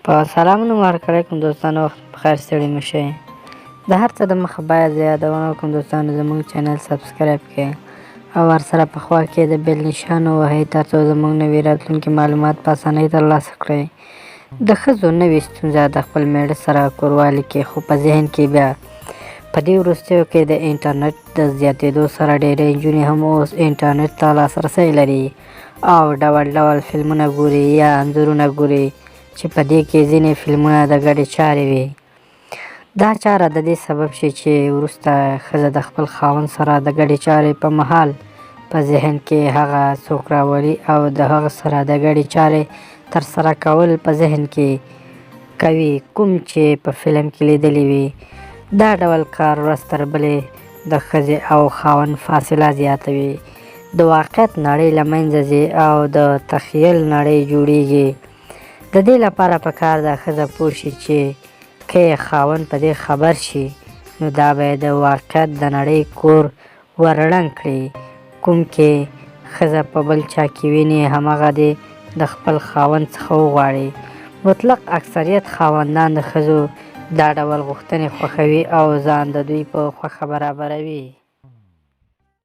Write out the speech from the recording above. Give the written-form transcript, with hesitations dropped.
په سلامونو مبارک علیکم دوستانو، وخت په خیر، ستړي مه شئ. د هر څه د مخه باید زه یادونه وکړم دوستانو، زموږ چینل سبسکرایب کړئ او ورسره په خوا کې د بیل نشان ووهئ ترڅو زموږ نوي راتلونکي معلومات په اسانۍ ترلاسه کړئ. د ښځو نوې ستونزه د خپل میړه سره کوروالي کې، خو په ذهن کې بیا په دې وروستیو کې د انټرنیټ د زیاتېدو سره ډېری نجونې هم اوس انټرنیټ ته لاسرسی لري او ډول ډول فلمونه ګوري یا انځورونه ګوري چې په دې کې ځینې فلمونه د ګډې چارې وي. دا چاره د دې سبب شي چې وروسته ښځه د خپل خاوند سره د ګډې چارې په مهال په ذهن کې هغه څوک راولي او د هغه سره د ګډې چارې ترسره کول په ذهن کې کوي کوم چې په فلم کې لیدلی وي. دا ډول کار ورځ تر بلې د ښځې او خاوند فاصله زیاتوي، د واقعیت نړۍ له منځه ځي او د تخیل نړۍ جوړیږي. د دې لپاره په کار ده ښځه پوه شي چې که یې خاوند په دې خبر شي نو دا به یې د واقعیت د نړۍ کور ور ړنګ کړي. کوم کې ښځه په بل چا کې ویني همغه دې د خپل خاوند څخه وغواړي. مطلق اکثریت خاوندان د ښځو دا ډول غوښتنې خوښوي او ځان د دوی په خوښه برابروي.